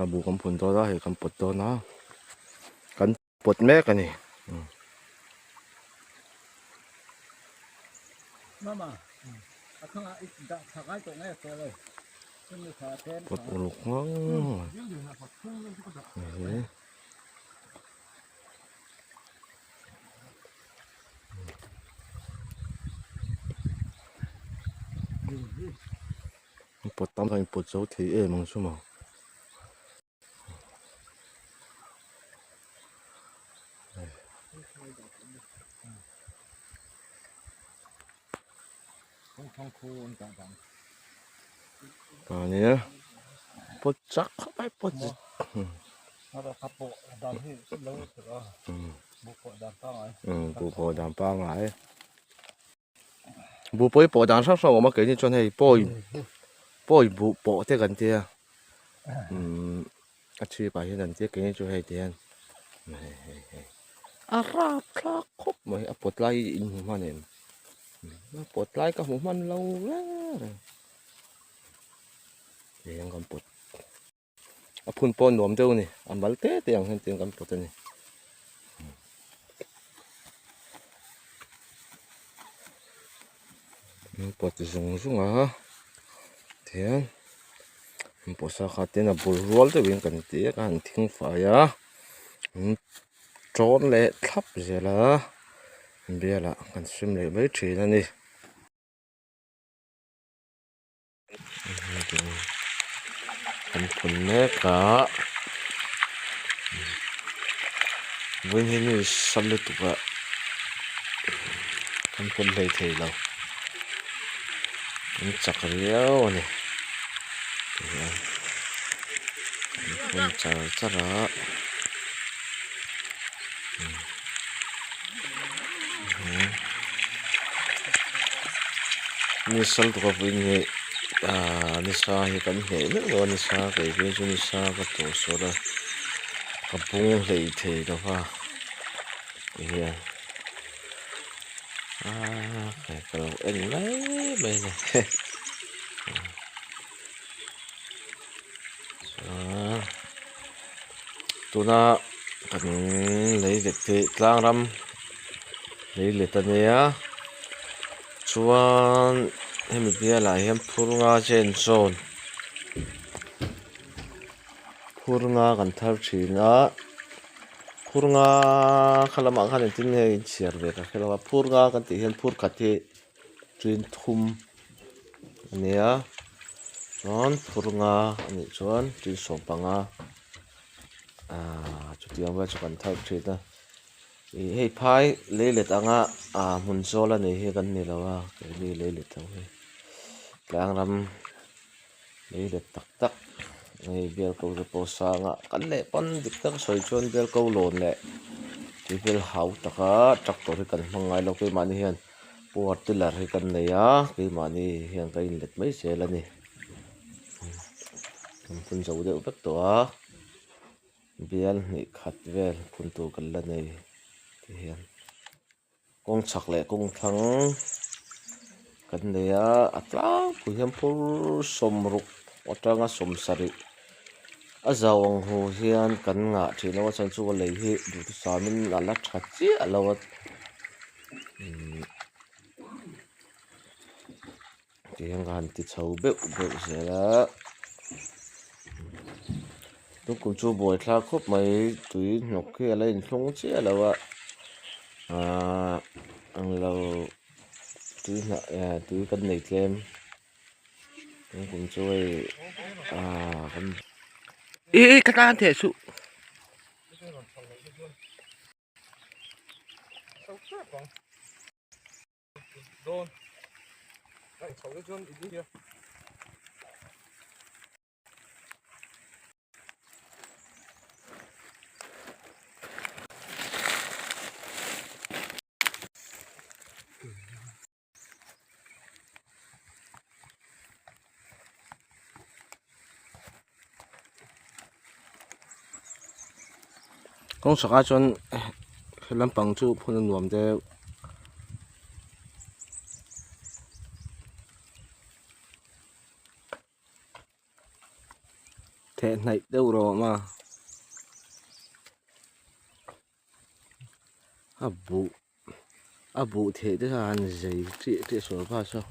A bu kan phun dawn a hei kan pawt dawn a kan pawt mek a ni. Pawt uluk ngang mai. Pawt tam hian pawt zo thei em ang chu maw. Ania pawt chak khawp mai pawt buh pawh dan pangngai. Buh pawh hi pawh dan hrang hrang a awm a keini chuan hei pawi pawi buh pawh te kan tia umm a chhip ah hian an tia keini chu hei ti hian hei hei hei a rap thlak khawp mai a pawt lai hi in hmu hman em a pawt lai ka hmu hman lo reng reng tihian kan pawt a phun pawh a nuam deuh a ni a mal te te ang hian tiang kan pawt a ni. An pawt zung zung a tihian an pawh sa kha ten a bul rual deuhin kan ti a ka han thing fai a an tawn leh thlap zel a bialah kan sim leh mai thin a ni. Kan phun mek a vawiin hi mi sam lutuk a kan phun hlei thei lo an chak riau a ni tihian an phun char char a. Ni sal tuk a vawiin hi ahh nisa hi kan hneh meuh lo a nisa kei phei chu nisa ka tawh sual a ka bung hleih thei lo va tihian ahh hei ka lo en mai mai a ni chuan tuna kan lei let hi tlang ram lei let a nia chuan hemi bialah hian phur nga chen zawn phur nga kan thar thin a phur nga kha lamah khan engtin nge a inchhiar ve ka hre lo a phur nga kan tih hian phur khat hi ṭin thum. A nia chuan phur nga a nih chuan tin sawm panga ahh chutiang vel chu kan thar thin a ih hei phai lei let anga ah hmun zawl a nei hi kan ni lo a keini lei let ang hi tlang ram lei let tak tak hei bial ko te pawh sang a kan leh pawn dik tak sawi chuan bial ko lawn leh tih vel hau taka tractor hi kan hmang ngai lo keimahni hian. Power tiller hi kan nei a keimahni hian ka inlet mai zel a ni kan phun zo deuh vek tawh a bial hnih khat vel phun tur kan la nei ti hian kawng chhak leh kawng thlang kan nei a a tlangpui hian phur sawmruk atanga sawmsarih a zau ang hu hian kan ngah thin lo a chhan chu a lei hi duhthusam in a la tha chiah lo a. Tihian ka han ti chho beuh beuh zel a tum chu buaithlak khawp mai tui hnawk hi a la inthlung chiah lo a ahh englo tui hnah eh tui kan nei tlem tum chu hei ahh kan Ih ka tan theh suh. Kawng chhakah chuan he lampang chu phun a nuam deuh. Thehhnaih deuh rawh. awm a a buh a buh theh te kha han zei chiah chiah sual pa saw.